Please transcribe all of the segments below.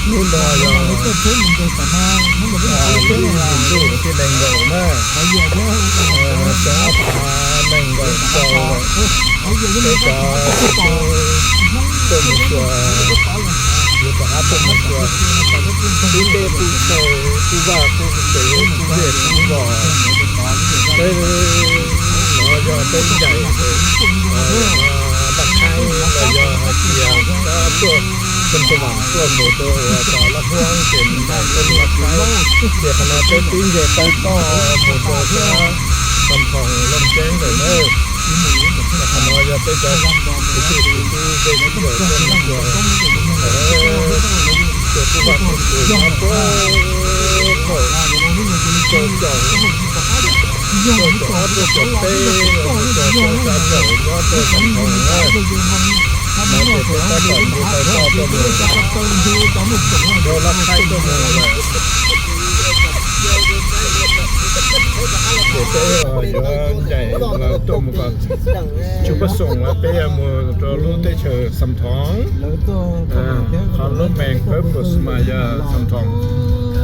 Hnub no yog lub ib hlis ntuj thiab nees nkaum na, xyoo ob phav nees nkaum rau, peb cov tub tuaj mus xyuas, yuav rov qab tuaj mus xyuas lub teb lub chaw, lub vaj lub tsev, lub zej lub zos. Peb no yog peb ncaim Vaj Khaib los yog hais tias sab tuaj, Xeev Khuam tuaj mus rau uas tom Laj Huab ces ncaim peb Vaj Khaib, ces qhov no peb twb nce taw toj mus rau sab Xam Phoom Looj Ceeb lawm na. Qhov no yog peb cov kwv tij kwv tij peb sawv daws tuaj mus xyuas, xyuas kuj vaj kuj tsev nyob puag thaum rau caum, rau caum ob rau caum peb los rau xya caum nyob rau Xam Phoom na. No ces peb tab tom nce taw toj tuaj mus, rau Laj Khaib tuaj mus lawm. Ces peb yuav ncaim lawv tuaj mus kom tsuj pab xoom los peb yuav mus rau lub teb chaws Xam Thoom. Qhov lub main purpose mas yog Xam Thoom,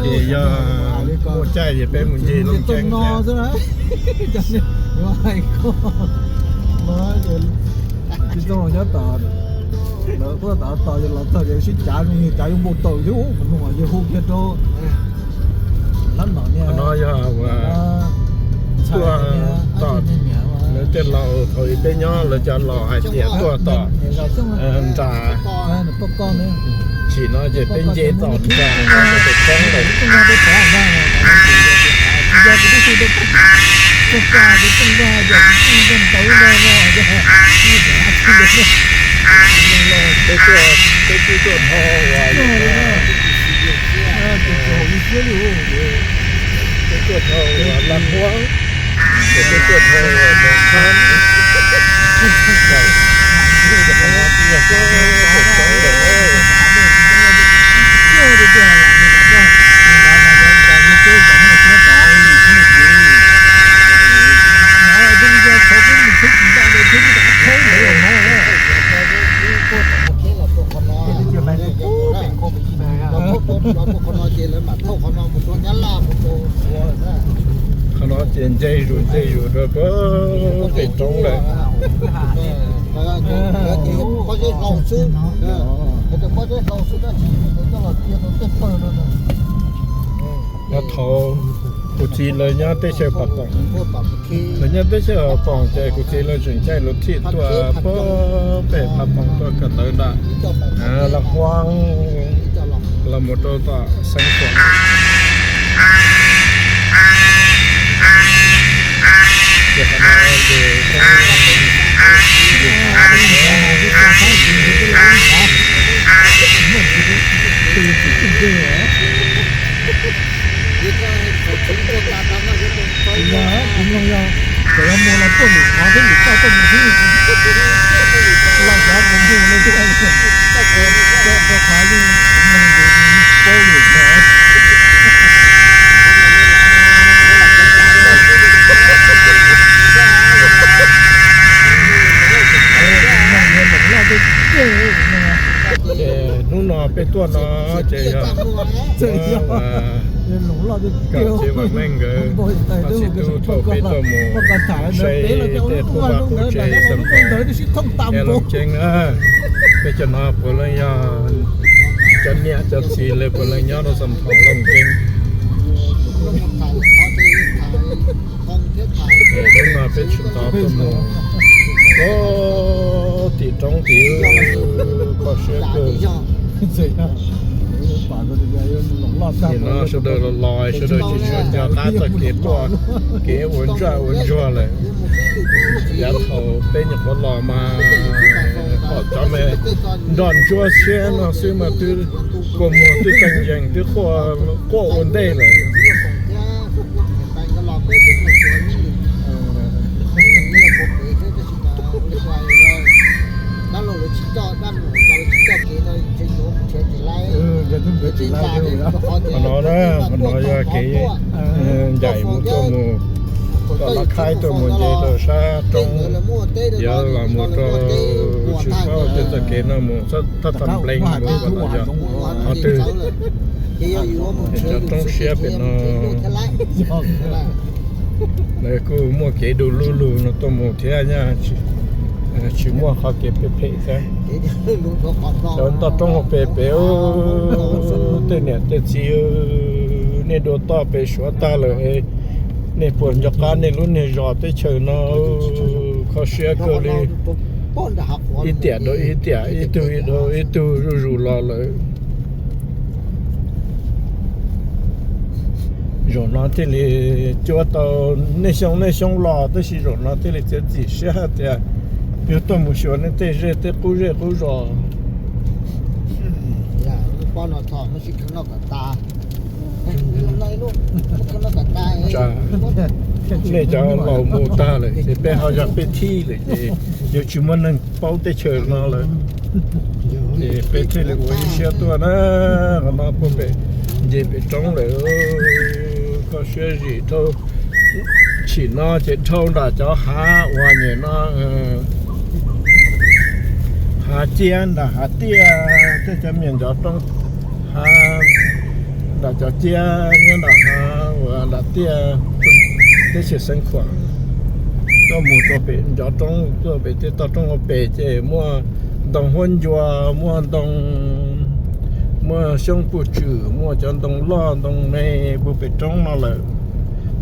ces yog muaj caij ces peb mus ncig Looj Ceeb thiab. Tsis zoo nyob tom, lawv tuaj tom tod los txog ces sib cav, cav yuav npau taws thiab, mus yog hu kiag rau lab no niag. No yog uas tuaj tom lawv tej laus thaum ub peb nyob lawv cov laus hais tias tuaj tom nram, tsim no ces peb nce tom nram pem roob lawm. Peb tuaj, peb twb tuaj dhau uas, peb tuaj dhau uas Laj Huab, ces peb tuaj dhau uas Moos Khab, peb tuaj dhau uas Moos Khab lawm. Qhov no ces nce zus nce zus rau pem roob lawm. Thaum kuv txiv lawv nyob teb chaws Pha Poom, lawv nyob teb chaws Pha Poom ces kuv txiv lawv tseem caij lus thij tuaj pem Pha Poom tuaj kawm ntawv nram Laj Huab los mus rau tom Xeev Khuam. Ces qhov no ces kuv mloog yog, kuv yuav mus los tuaj lwm qhov thiab lwm toj tuaj mus xwb, los xyov kuv npug no rau qhov yeej kuv mloog ces paub lwm qhov. Ces hnub no peb tuaj no ces yog kawm txiv Vam Meej nkawd ob txiv tub thaum peb tuaj mus saib tej qub vaj qub tsev Xam Phoom, Looj Ceeb na. Peb cov no puav leej yog cov niam cov txiv lawv puav leej nyob rau Xam Phoom Looj Ceeb. Hnub no peb tshwm tov tuaj mus, o, tim roob tim koj siab kawg. Nim no sawv daws los los sawv daws tsis tshua nco qab txoj kev quaj, kev ua ntsaj ua ntsuag lawm. Yav thaum peb nyuam qhuav los mas pom cov me nroj ntsuab siab no xwb mas twb kua muag twb teej yees twb quaj ua ntej lawm. Qhov no na, qhov no yog kev ncaim mus tuaj mus tom Los khaib tuaj mus nce rau sab roob, yuav los mus rau tsis paub tej txoj kev no mus thaj tag nplees mus los yog qhov twg. Cov roob siab pem no lawv kuj muaj kev du lug lug no tuaj mus thiab nyaj, tsis muaj qhov kev phem phem thiab. Cov ntoj roob hauv pes pem, tej niam tej txiv, nej dua toj pem suav tag lawm, nej puas nco qab nej lub niag zos teb chaws no? Kho siab kawg li. Ib tiam dhau ib tiam, ib tug dhau ib tug zuj zus los lawm. Zaum no thiaj li cuab tau, nej xyoo nej xyoo los tab sis zaum no thiaj li txiav txim siab hais tias yuav tuaj mus xyuas nej tej zej tej qub zej qub zos. Nej cov laus mus tag lawm ces peb ho yog peb thib lawm ces yuav tsis muaj neeg paub teb chaws no lawm. Ces peb thiaj li ua ib siab tuaj na, qhov no puag pem, nce pem roob lawm. Kho siab zim dhau, tsim no ces dhau nram cov hav uas nyem no, hav ciab nram hav tiaj, tej cov me nyuam ncov roob hav, nram cov ciab nyob nram hav uas nram tiaj, teb chaws Xeev Khuam. Tuaj mus rau pem ncov roob, tuaj pem tej toj roob hauv pes ces muaj ntoo huab ncua, muaj ntoo, muaj xyoob puj tswm, muaj cov ntoo loj ntoo me puag pem roob no lawm.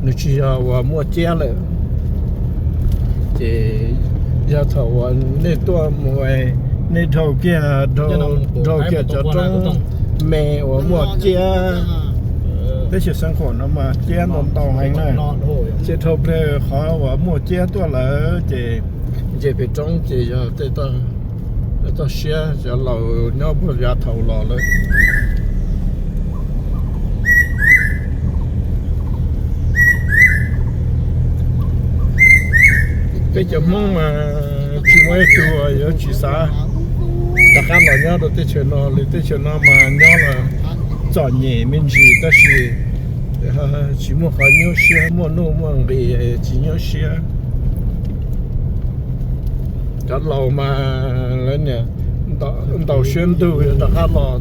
Nws tsis yog uas muaj ciab lawm. Ces yog thaum uas nej tuaj mus, nej dhau kiag, dhau kiag cov roob me uas muaj ciab, teb chaws Xeev Khuam no mas ciab ntau ntau heev na. Ces dhau kiag qhov uas muaj ciab tuaj lawm ces nce pem roob ces yog tej toj siab cov laus nyob puag yav thaum los lawm. Peb cov Hmoob mas tsis muaj ib tug yuav tsis xav rov qab los nyob rau teb chaws no li. Teb chaws no mas nyob los txom nyem me ntsis tab sis tsis muaj qhov nyuaj siab, muaj nuj muaj nqis tsis nyuaj siab. Cov laus mas lawv niam ntaus siab ntug yuav rov qab los,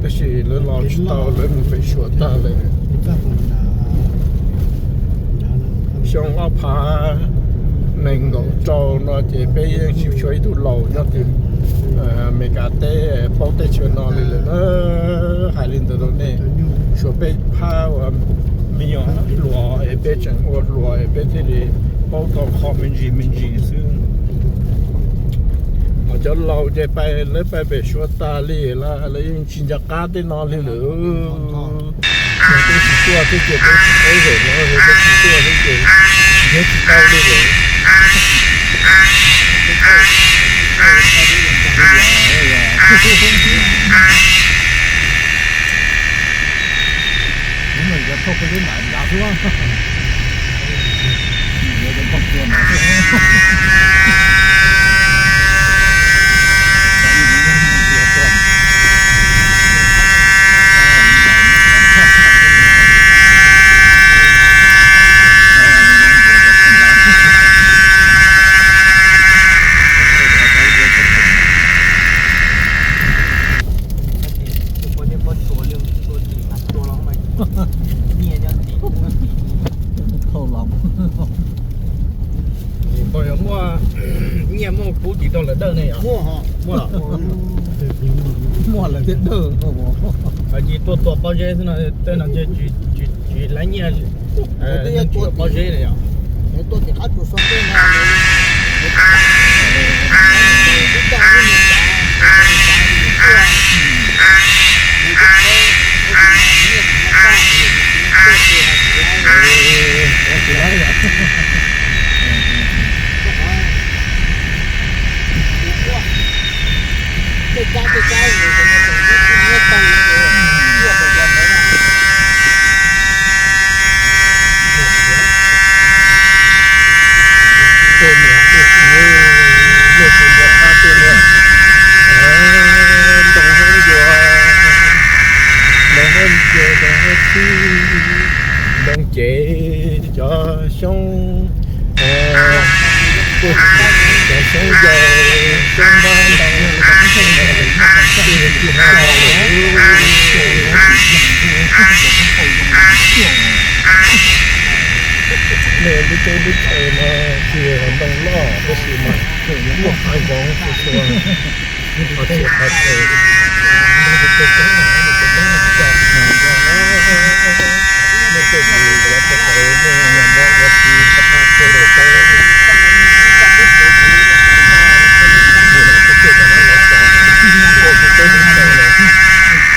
tab sis lawv los tsis tau, lawv mus pem suav tag lawm. Xyoo ob phav nees nkaum rau no ces peb yeej tsis tshuav ib tug laus nyob tim Amelikas teb paub teb chaws no li lawm na. Hais li ntawd rau nej, tshuav peb phab uas me nyuam hluas es peb tseem ua hluas es peb thiaj li paub tau qhov me ntsis me ntsis xwb. Ho cov laus ces pais, lawv pais pem suav tas li lawm, lawv yeej tsis nco qab tej no li lawm. Yog peb tsis tuaj thiab ces peb tsis paub zaum no, yog peb tsis tuaj thiab ces nrhiav tsis tau li lawm. Muaj nyiaj muaj kub tim rau lawv dawj ne yom? Muaj lawm thiaj dawj. Ces tuaj tua pob zeb xwb no, tej no ntshe tsis laib nyiaj, neeg tsis yuav pob zeb na yom? Ntoo cev cov xyoob Cov xyoob yau, xyoob npab ntoo, nej lub teb lub chaw no tsis yog ntoo loj tab sis mas muaj qab zoov txhua txhua, qhov txhia qhov chaw. Nej tej tus yuav rau tau nej nyuam mob ua si, tej no los txog, tej no tej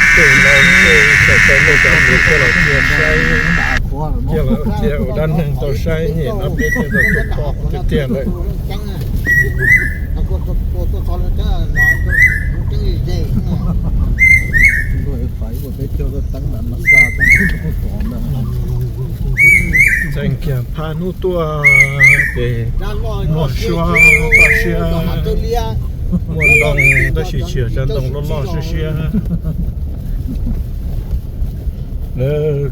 txhais tau nej cov lus coj los cia saib, coj los cia ua dab neeg tau saib, nim no peb thiaj tau tuaj pom tiag tiag lawm. Txeem kiag phaj hnub tuaj ces muaj suab toj siab, muaj ntoo tab sis tsis yog cov ntoo loj loj siab siab. Lawv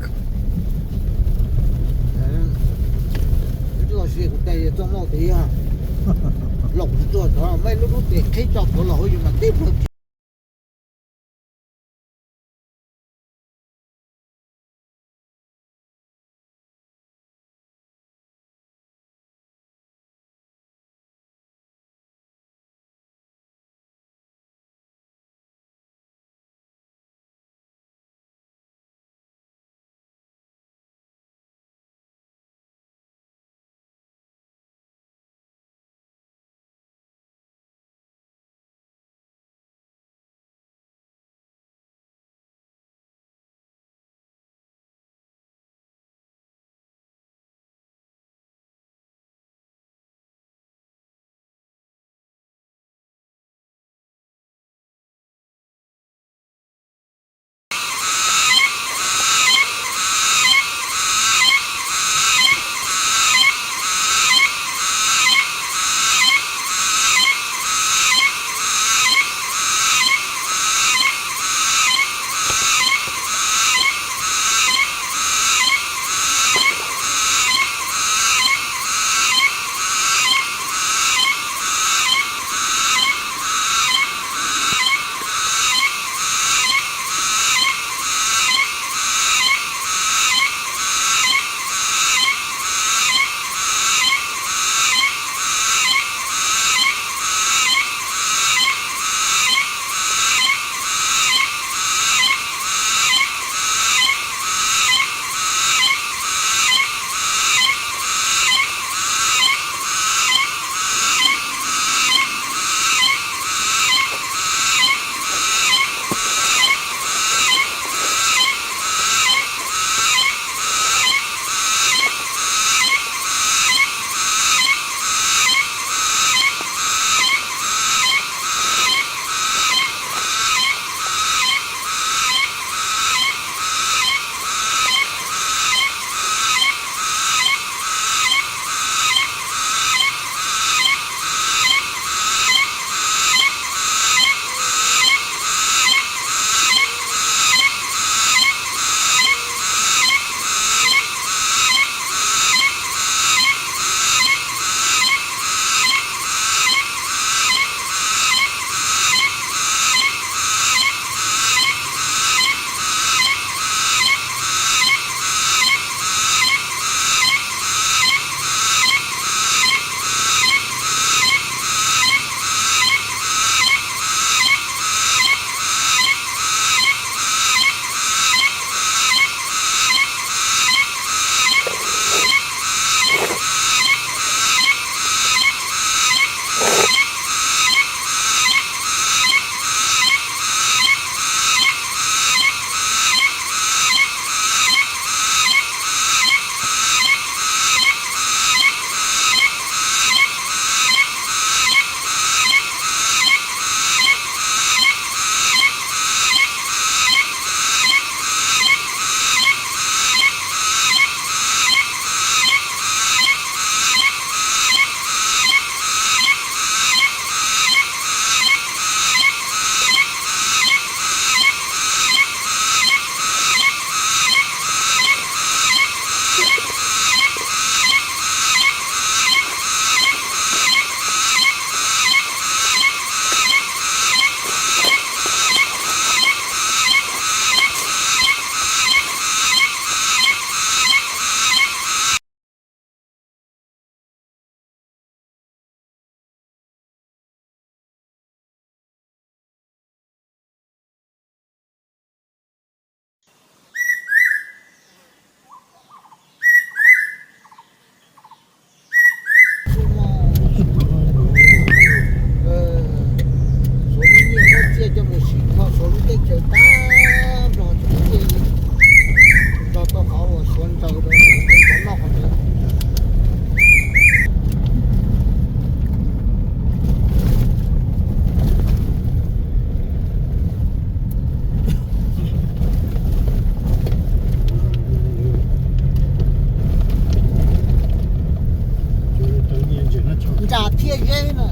Phiaj Zeb na.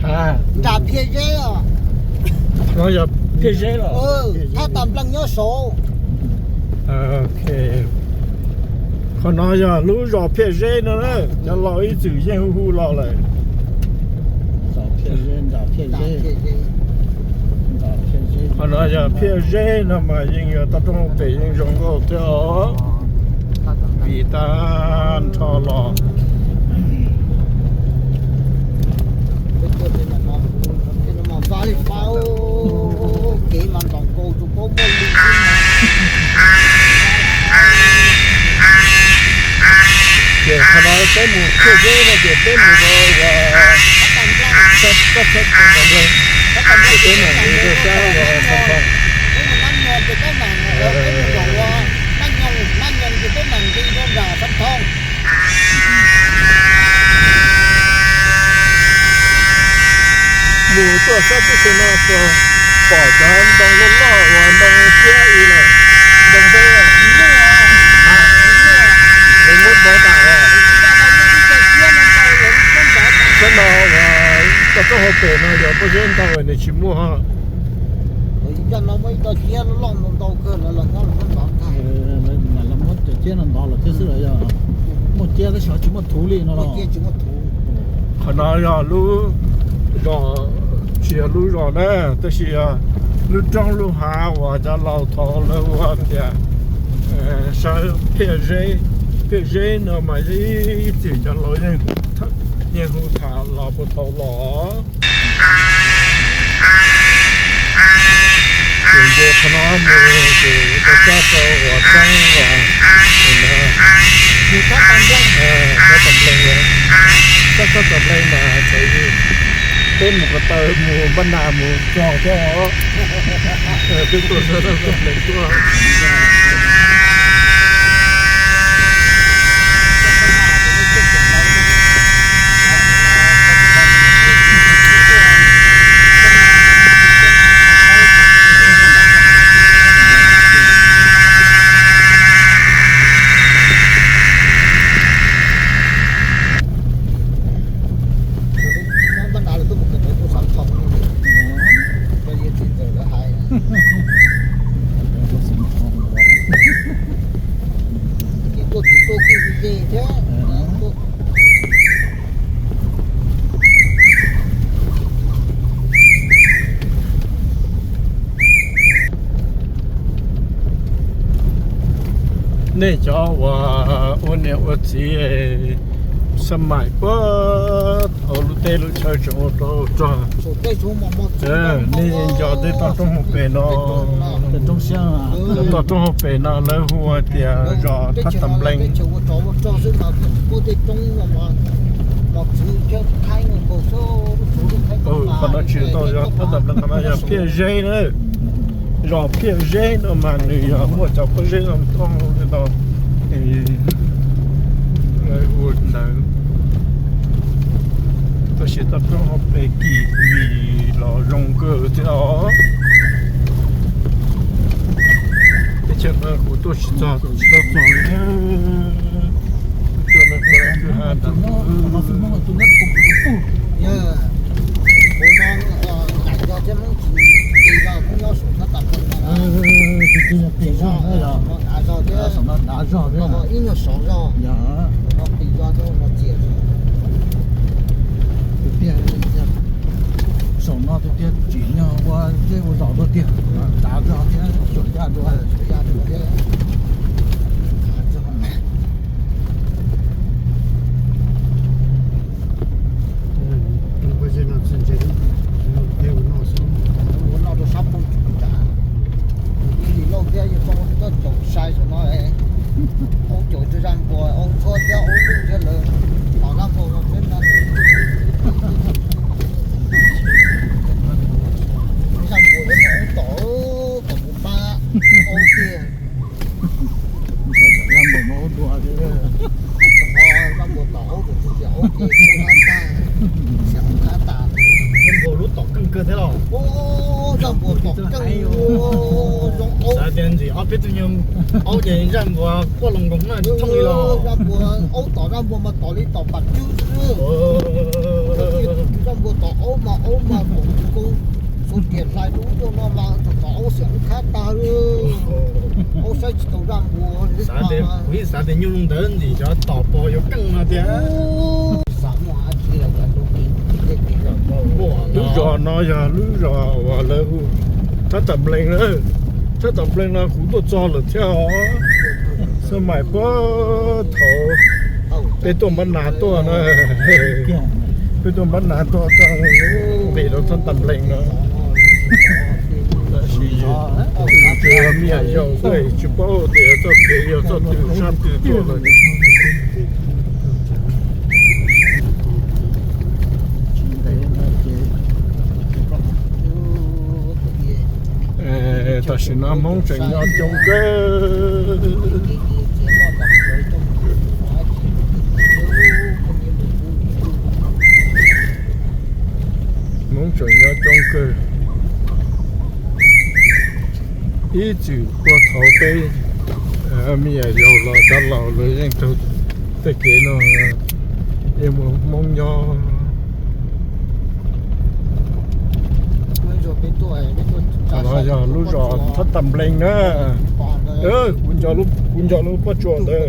Ha, nram Phiaj Zeb os. No yog Phiaj Zeb los? Thab Tas Nplees nyob saud. Ok. Qhov no yog lub zos Phiaj Zeb no na, cov laus ib txwm yeej hu hu los lawm. Qhov no yog Phiaj Zeb no mas yeej yog toj roob hauv pes yeej zoo nkauj thiab os. Vim tag nrho los. Kev mas ntaus nkaus tsuas paub muaj li xwb. Ces qhov no peb mus Phiaj Zeb no ces peb mus rau uas sab, sab, sab Thav Nplees, peb mus rau sab uas Xab Thoo. Mus tuaj sab teb chaws no puas pom cov ntoo loj loj uas ntoo siab ib lawm, ntoo peb lawv muab ntov tas os. Sab no uas toj roob hauv pes no yog pob zeb ntau nws tsis muaj. Muab cov ciab no ntov los thiab xwb los yog muaj ciab tab sis tsis muaj thuv li no los. Qhov no yog lub zos, tsis yog lub zos na, tab sis yog lub roob lub hav uas cov laus thaud lawv hu tias sab Phiaj Zeb. Phiaj Zeb no mas ib txwm cov laus yeej hu tham los puag thaum los. Ces nce qhov no mus ces rau sab rau uas roob uas, sab Thav Nplees, sab Thav Nplees mas txawm peb mus ko taw mus Npab Nas mus txog thiab os. Peb tuaj sab Thav Nplees tuaj. Nej cov uas ua niam ua txiv, xab maim puag thaum lub teb lub chaw tseem ua rog, nej nco tej toj roob hauv pes no, toj roob hauv pes no lawv hu tias zos Thab Tas Nplees. Qhov no tsis tau yog Thab Tas Nplees, qhov no yog Phiaj Zeb na. Zos Phiaj Zeb no mas nws yog muaj cov pob zeb zoo nkauj li no, ua ntawd. Tab sis toj roob hauv pes kim lim los zoo kawg thiab os. Teb chaws no kuv tuaj tsis txog, tuaj tsis tau txog li. Tuaj no tuaj kwj ha ntawd. Tus twg yog pem zog na yog? Saum no dav zog thiab. Ib nyuag saud zog. Yog. Tus tiag, saum no tus tiag tsim nyog ua zej ua zos dua tiag, dav zog thiab, suam yaj dua. Ua no rau sab pem tas, ib li lauj thiab yog tau coj caum sai saum no, aub caum rau zaj npuas, aub tshuab thiab aub lwj thiab lawm, tom zaj npuas no thiab na. Zaj npuas no aub tom, tom mus pab aub tiag. Zaj npuas no aub dua thiab. Zaj npuas tom aub rau tus tias aub ces aub qab tag, xiam aub qab tas. Zaj npuas lub tom keej kawg thiab los? Zaj npuas tom keej, zoo aub. Xav tias ntxim ob peb tug nyuag aub ces zaj npuas quaj loo nkoos na, thooj li los. Zaj npuas aub tom zaj npuas mas tom li tom pam cwb xwb. Zaj npua tom aub mas aub mas kuv kuv kuv tias hlais lub tuaj no mas tus tom aub xiam lub khab tag li. Aub saib tsis taus zaj npua li. Kuv ib xav tias nyuj ntawd ntxim cov tom pog yuav keej no tiag. Lub zos no yog lub zos uas lawv hu Thab Tam Nplees na. Thab Tam Nplees no kuv tuaj txog lawm thiab os. Xab mais puag thaum peb tuaj Npab Nas tuaj na, peb tuaj Npab Nas tuaj txog nqis rau Thab Tam Nplees no. Tab sis tsis yog me nyuam yaus xwb, tsis paub tias txoj kev yog txoj twg sab twg tuaj lawm. Tam sim no Hmoob tseem nyob coob kawg. Hmoob tseem nyob coob kawg. Ib txwm puag thaum peb me nyuam yaus los cov laus lawv yeej taug tej kev no, yeej muaj Hmoob nyob. Qhov no yog lub zos Thab Tam Nplees na. Kuv nco lub pob tsuas ntawd,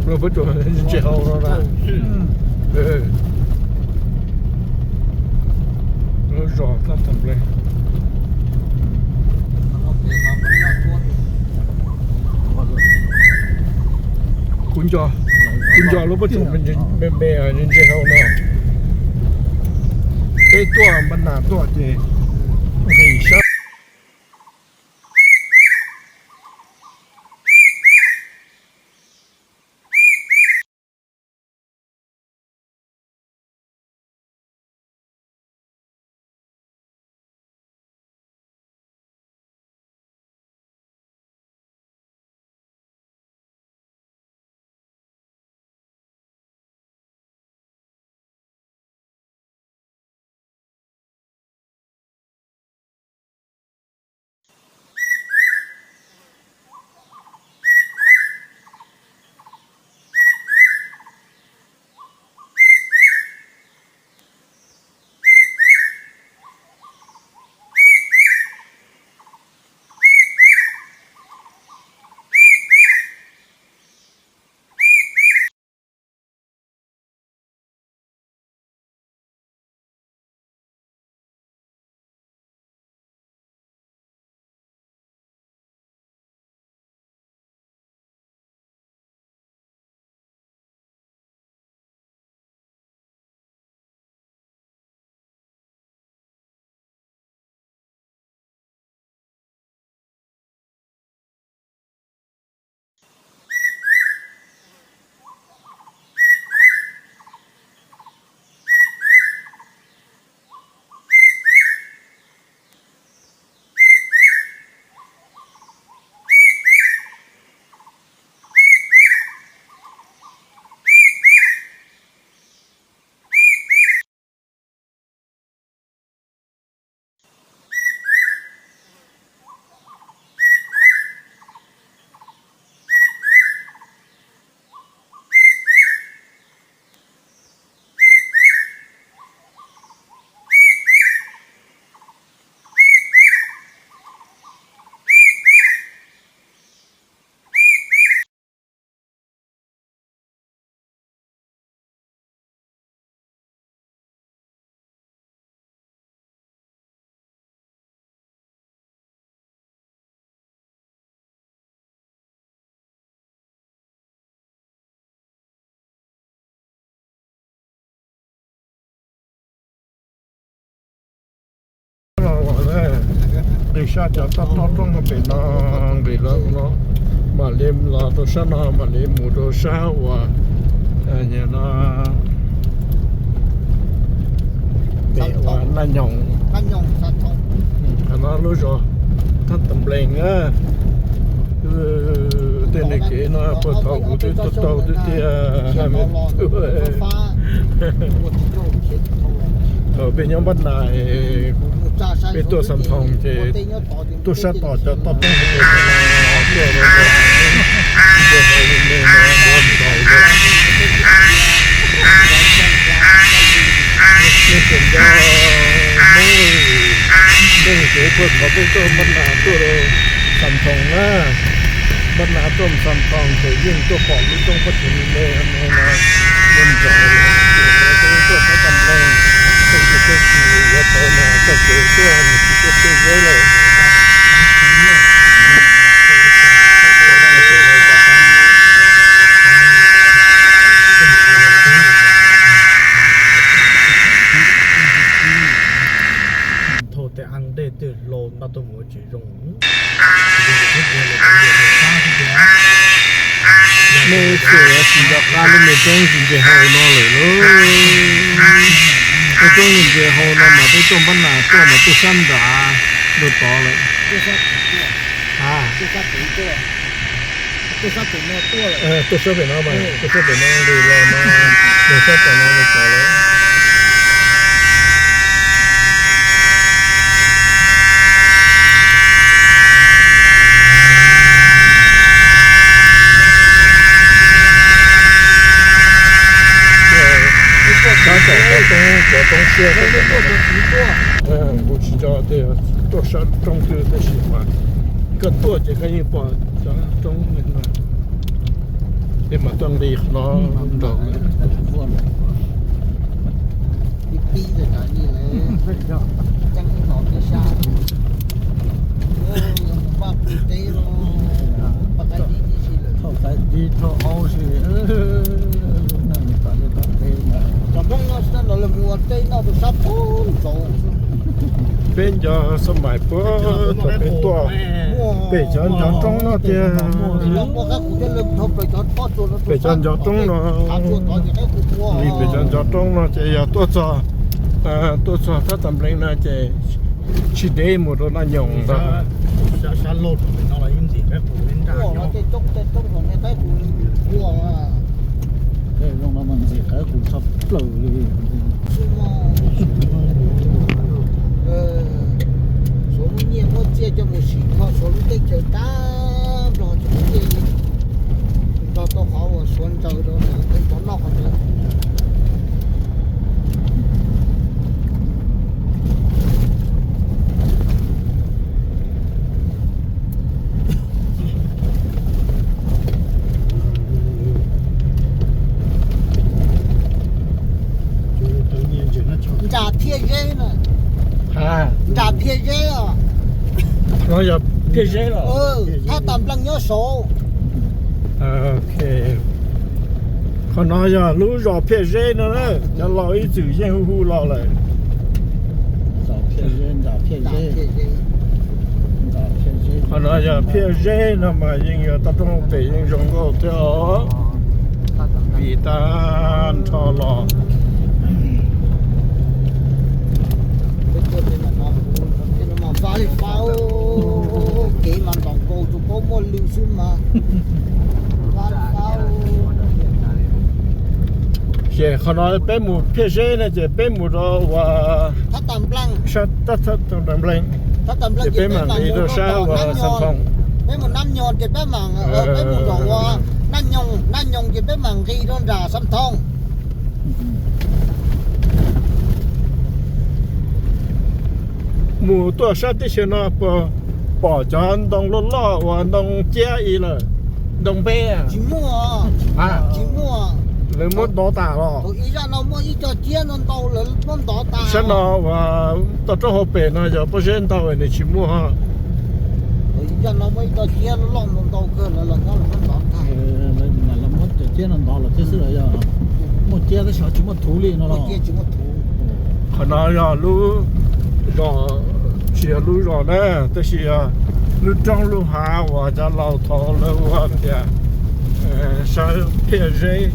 lub pob tsuas ntses hau no na. Lub zos Thab Tam Nplees. Kuv nco, kuv nco lub pob tsuas me me ntses hau no. Peb tuaj Npab Nas tuaj ces nqis sab. Nqis sab cov toj roob no pem no, nqis los no mam li los rau sab no mam li mus rau sab uas no pem uas Naj Nyoos. Qhov no lub zos Thab Tam Nplees na. Tej niag kev no puag thaum kuv twb tuaj taug twb tiag. Thaum peb nyob Npab Nas, peb tuaj Xam Thoos ces tuaj sab tom cov toj roob tuaj, tuaj me no ntaus lawm. Puag thaum peb tuaj Npab Nas tuaj rau Xam Thoos na, Npab Nas tuaj Xam Thoos ces yeej tuaj pom lub roob pob tsuas me me no, nrov, tuaj Xab Tam Nplees, tuaj tsis tuaj tsis yuav tau mas txoj kev tuaj nws tsis tuaj txog zeb lawm. Thauj tej ab dej tej hlau npaj tuaj mus tsis zoo. Nej txawm tsis nco qab lub me roob ntses hau no lawm lauj. Lub roob ntses hau no mas peb tuaj Npab Nas tuaj mas tuaj sab nram rau tod lawm. Tuaj sab pem no mas, tuaj sab pem no nqis los no, tuaj sab tom no nqis tod lawm. Sab tom cov roob, cov roob siab, kuv tsis nco tias tuaj sab roob twg tab sis mas koj tuaj ces koj yeej pom cov roob no. Peb mam tuaj nqis qhov no nrog. Thauj tib thauj aub si, lub neej tom liaj tom teb na. Peb nco xab mais puag thaum peb tuaj pem cov ncov roob no tiag. Pem cov ncov roob no, li pem cov ncov roob no ces yog tuaj txog, tuaj txog Thab Tam Nplees no ces tsis deb mus rau Naj Nyoos ntag. Ntxim qawv qus tshaj plaws li. Suav muab nyiaj muab txiaj coj mus sim kho Suav lub teb chaws tag nrho, nrog tau qhov uas Suav ntsaws rau ntawd pov noj qhov ntawd. Nram Phiaj Zeb na. Nram Phiaj Zeb os. No yog Phiaj Zeb los? Thab Tam Nplees nyob saud. Qhov no yog lub zos Phiaj Zeb no na, cov laus ib txwm yeej hu hu los lawm. Qhov no yog Phiaj Zeb no mas yeej yog toj roob hauv pes yeej zoo nkauj thiab os, vim tag nrho los. Kev mas ntaus nkaus tus paub muaj lw xwb mas. Ces qhov no peb mus Phiaj Zeb no ces peb mus rau uas Thab Tam Nplees. Ces peb mam nqis rau sab uas Xam Thoos. Peb mus Nab Nyoos ces peb mam, peb mus rau uas Nab Nyoos, Nab Nyoos ces peb mam nqis rau nram Xam Thoos. Mus tuaj sab teb chaws no puas pom cov ntoo loj loj uas ntoo ciab i lawm, ntoo npeb? Tsis muaj, tsis muaj. Lawv muab ntov tas los? Ib zaj no muaj ib co ciab no ntau, lawv muab ntov tas. Sab no uas toj roob hauv pes no yog pob zeb ntau nws tsis muaj. Ib zaj no muaj ib co ciab loj ntau ntau kawg, lawv los nyob lawv muab ntov tas. Lawv muab cov ciab no ntov los thiab xwb los yog muaj ciab tab sis tsis muaj thuv li no los? Qhov no yog lub zos, tsis yog lub zos na, tab sis yog lub roob lub hav uas cov laus thaud lawv ua tias sab Phiaj Zeb.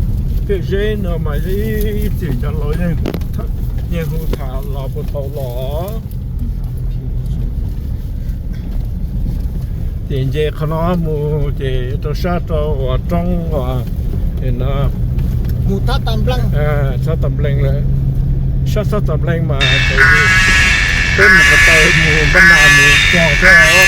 Phiaj Zeb no mas ib txwm cov laus yeej hu tham los puag thaud los. Ces nce qhov no mus ces rau sab rau uas roob uas no, Thab Tam Nplees lawm. Sab Thab Tam Nplees mas peb mus ko taw mus Npab Nas mus txog thiab.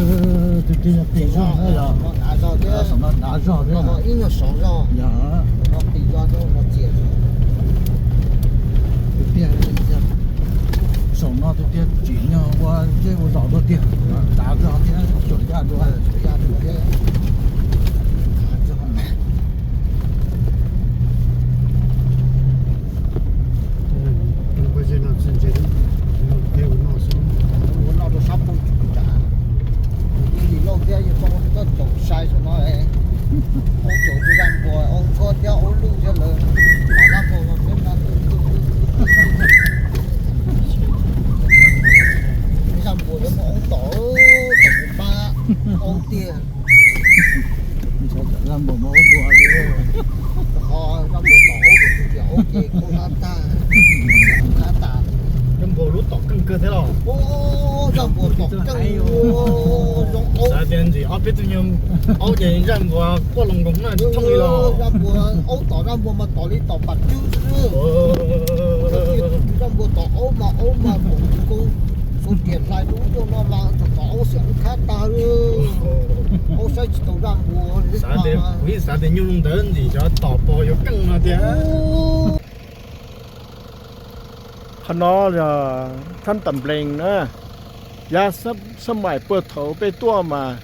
Tus twg yog qis zog na yog? Saum no dav zog thiab. Ib nyuag sov zog. Yog. Qis zog thiab no txias zog. Tus tiag, saum no tus tiag tsim nyog ua zej ua zos dua tiag, dav zog thiab xyuas yaj dua. Ua no rau sab phooj ywg, yog li lauj thiab yog tau ua tau caum sai saum no, aub caum zaj npua, aub txhuab thiab aub luj thiab lawm. Zaj npua no thiab no, zaj npua yuav muaj aub tom, tom pab aub tiag. Zaj npua muaj aub dua thiab. Ho zaj npua tom aub dua tiag, aub ces khaub hlab tag, khaub hlab tas. Zaj npua lub tom keej kawg thiab los? Zaj npua tom keej, zoo aub. Xav tias ntxim ob peb tug nyuag aub ces zaj npua quaj loo nkoos na, tsis thooj li los? Zaj npua, aub tom zaj npua mas tom li tom pam cwb xwb. Zaj npua tom aub mas aub mas kuv, kuv riam hlais lub rooj no mas txog tom aub xiam lub khab tag li. Aub saib tsis taus zaj npua. Kuv yeej xav tias nyuj zoo ntawd ntxim xyov tom pog yuav keej no tiag. Qhov no yog thab tam nplees na, yav sab maim puag thaum peb tuaj mas,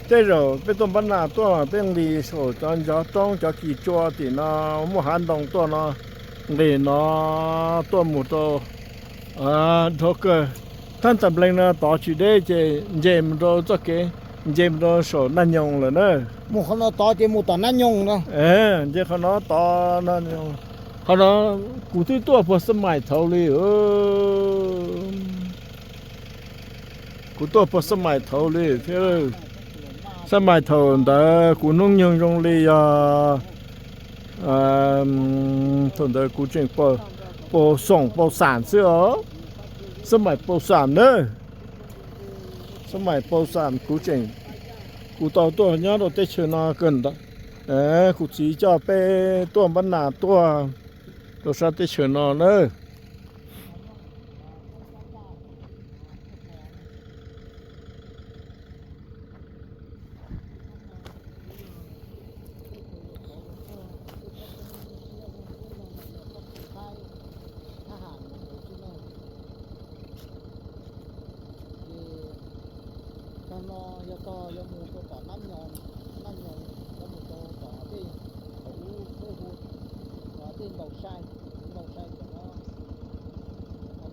tej zaum peb tuaj npab nas tuaj mas peb nqis saum cov ncov roob cov kis tsua tim no, muaj hav ntoo tuaj no, nqis no tuaj mus rau dhau kawg. Thab tam nplees no tod tsis deb ces nce mus rau txoj kev, nce mus rau saum Naj Nyoog lawm na. Mus qhov no tod ces mus tom Naj Nyoog no. Nce qhov no tod no. Qhov no kuv twb tuaj puag sab maim thaum li. Kuv tuaj puag sab maim thaum li thiab. Sab maim thaum ntawd kuv hnub nyoog zoo li yog, thaum ntawd kuv tseem pau xoom pau xam xwb os. Sab maim pau xam na. Sab maim pau xam kuv tseem, kuv tau tuaj nyob rau teb chaws no kawg ntawd. Kuv txiv coj peb tuaj npab nas tuaj rau sab teb chaws no na. Ces tag no yog tog yuav mus rau tom Nab Nyoos, Nab Nyoos yuav mus rau tom tej thaum ub peb hu tej ntaus sai, ntaus sai tam no,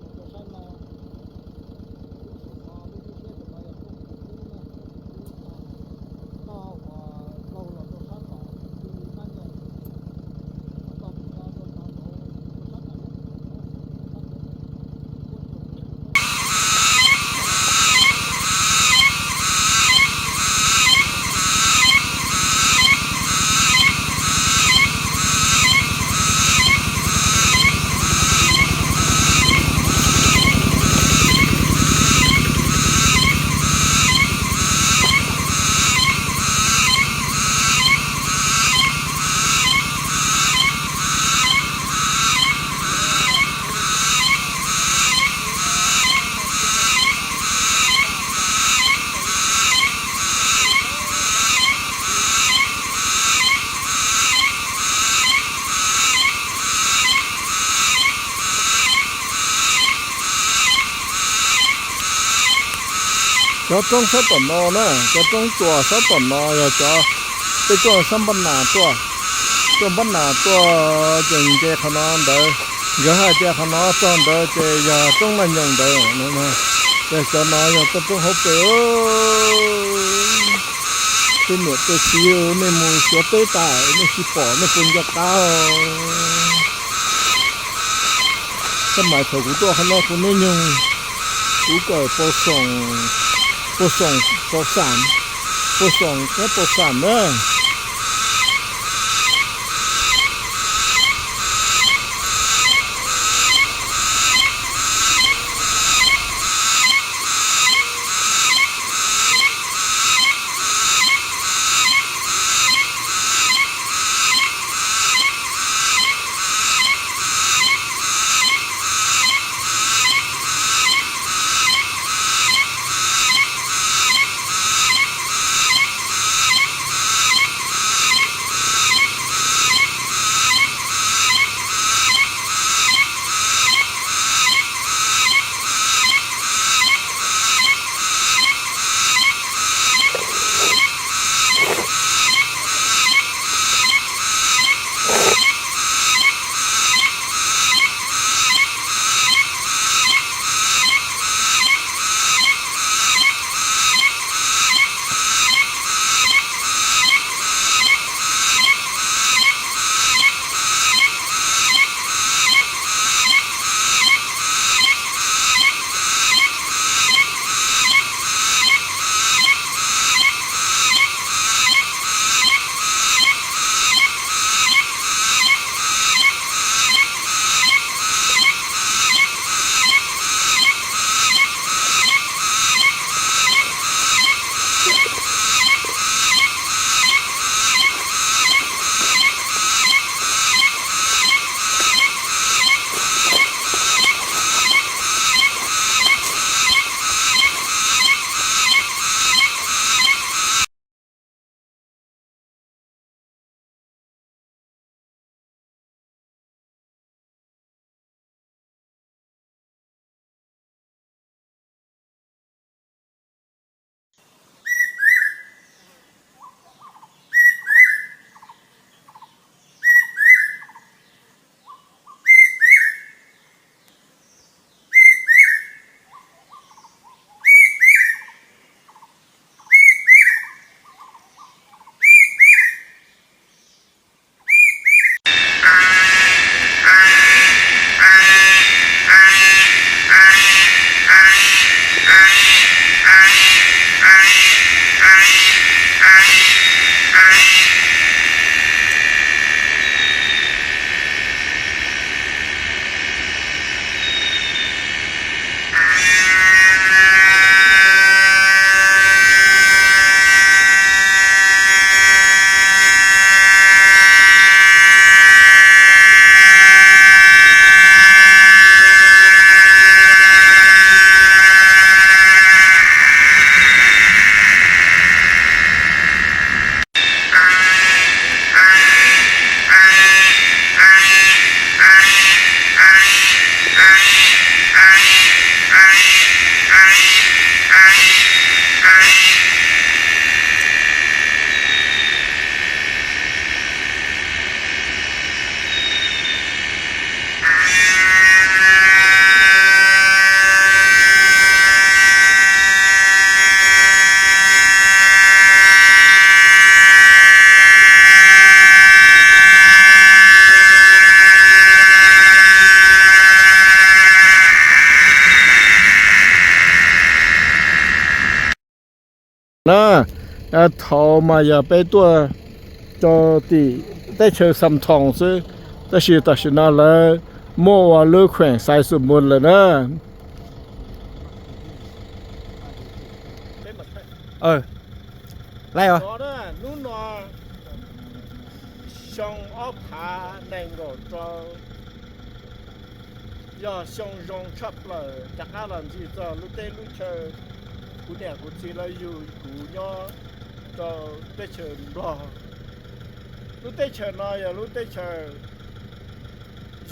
mus rau sab no, lub tsheb no lub lub siab tam no yog phooj ywg kub na, phooj ywg kub no, noj uas laug los rau sab tom Nab Nyoos. Cov roob sab tom no na, cov roob tsuas sab tom no yog cov, peb tuaj sab npab nas tuaj, tuaj npab nas tuaj ces nce qhov no ntawd, nkawd hais tias qhov no txog ntawd ces yog roob Naj Nyoos ntawd. Ces cov no yog toj roob hauv pes. Tej niam tej txiv, nej mus xyuas teb tas nej tsis pom nej puas nco qab? Sab mais thaum kuv tuaj qhov no kuv hnub nyoog kuv kawm pau xoom, pau xoom, pau xam, pau xoom thiab pau xam na. Na, thaum mas yog peb tuaj rau tim teb chaws Xam Thoos xwb, tab sis tam sim no lawv muab ua lub khueem Xais Xus Mus lawm na. Hnub no xyoo ob phav nees nkaum rau, yog xyoo zoo tshaj plaws rov qab los ntxig txog lub teb lub chaw. Kuv niam kuv txiv lawv yug kuv nyob rau teb chaws Nplog. Lub teb chaws no yog lub teb chaws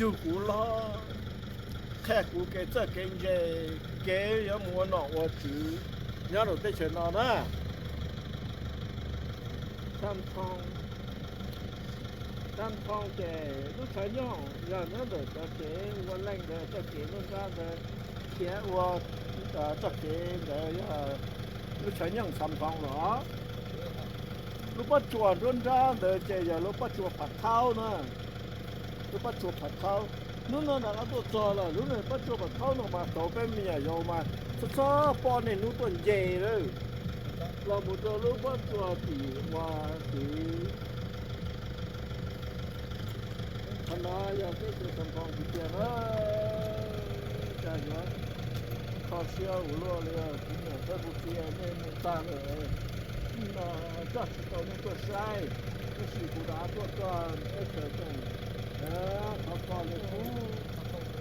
yug kuv loj, qhia kuv kev txawj kev ntse, kev yuav mus ua nom ua tswv. Nyob rau teb chaws no na, Xam Thoo, Xam Thoo ces lub tshav nyooj yog nyob ntawm cov tsev ua leej ntawd txoj kev nruab nrab ntawd, khiav ua txoj kev ntawd yog lub tshav nyooj Xam Thoo los. Lub pob tsuas nruab nrab ntawd ces yog lub pob tsuas Phav Thaub na. Lub pob tsuas Phav Thaub, hnub no rov qab tuaj txog lawm. Lub pob tsuas Phav Thaub no mas thaum peb me nyuam yaus mas txhob txhob pom niaj hnub tuaj nce lawm. Los mus rau lub pob tsuas tim uas tid. Qhov no yog teb chaws Xam Thoo tiag tiag na. Cas yuav kho siab ua luaj li os kuv niam thiab kuv txiv, nej mus tag lawm, no coj tsis tau nej tuaj saib, tab sis kuv rov qab tuaj txog teb chaws tseem thov kho li kub.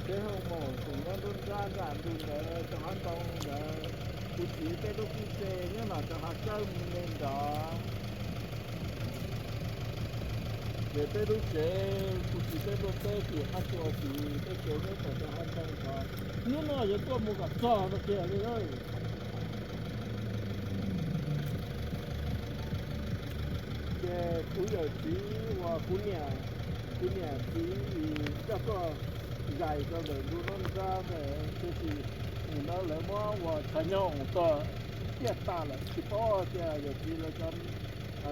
Teb hauj maum tseem nyob nruab nrab nram ntug ntawd rau qab ntoo ntawd, kuv txiv peb lub kub tsev nyob no rau qab tsawb mus li nrad. Ces peb lub tsev kuv txiv peb lub teb tim qab tsuas tid, peb tsev nyob rau qab ntoo nrad. Hnub no yuav tuaj mus kom txog no kiag li. Ces kuv yawm txiv uas kuv niam, kuv niam txiv coj tuaj zais rau ntawm ntug nruab nrab ntawd, tiam sis nim no lawv muab ua tshav nyooj tau tiaj tas lawm, tsis paub tias yawm txiv lawv cov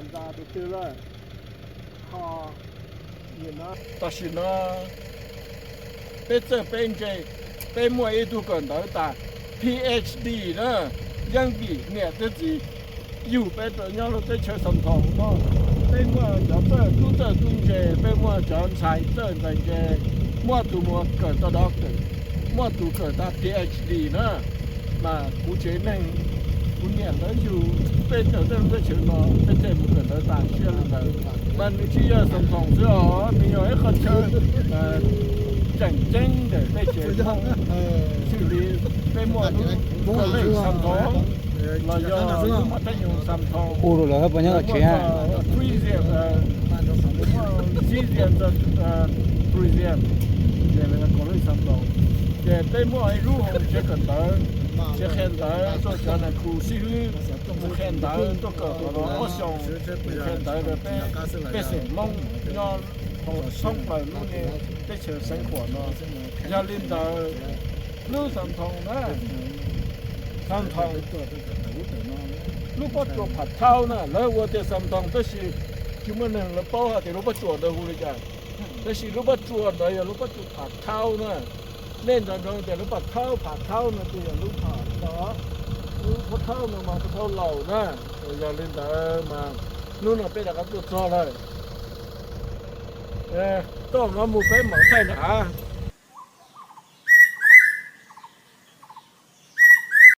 ntxa tus twg lawm. Ho tam sim no peb txawj peb ntse, peb muaj ib tug kawm ntawv tas PhD na, yeeb vim niam thiab txiv yug peb rau nyob rau teb chaws Xam Thoo no. Peb muaj cov txawj tub txawj tub ntse, peb muaj cov ntxhais txawj ntxhais ntse, muaj tus mus kawm tau doctor, muaj tus kawm tau PhD na. Mas kuv tsev neeg, kuv niam lawv yug peb rau tej lub teb chaws no, peb thiaj mus kawm ntawv tas siab li ntawd. Mas nws tsis yog Xam Thoo xwb os, nws yog ib qho chaw tseem ceeb ntawm peb tsev Hmoob, xws li peb muaj lub college Xam Thoo, los yog lub mos teb nyoog Xam Thoo, hu rau lawv puas nyob tsev, muaj tourism, muaj museum, tourism, ces lawv college Xam Thoo. Ces peb muaj ib lub hauv tsev kawm ntawv, tsev qhia ntawv rau cov nas khu xib hwb, mus qhia ntawv tuaj kawm qhov no ob xyoos, mus qhia ntawv rau peb, pej xeem Hmoob nyob thoob plaws lub niag teb chaws Xeev Khuam no. Yog li ntawd, lub Xam Thoo na, Xam Thoo, lub pob tsuas Phav Thaub na, lawv ua tias Xam Thoo tab sis tsis muaj neeg lawv paub hais tias lub pob tsuas ntawd hu li cas. Tab sis lub pob tsuas ntawd yog lub pob tsuas Phav Thaub na. Nej nco ntsoov tias lub Phav Thaub, Phav Thaub no ces yog lub Phav no, lub Phav Thaub no mas Phav Thaub laus na. Yog li ntawd mas hnub no peb rov qab tuaj txog lawm. Toj no mus peb mam thaij nram hav.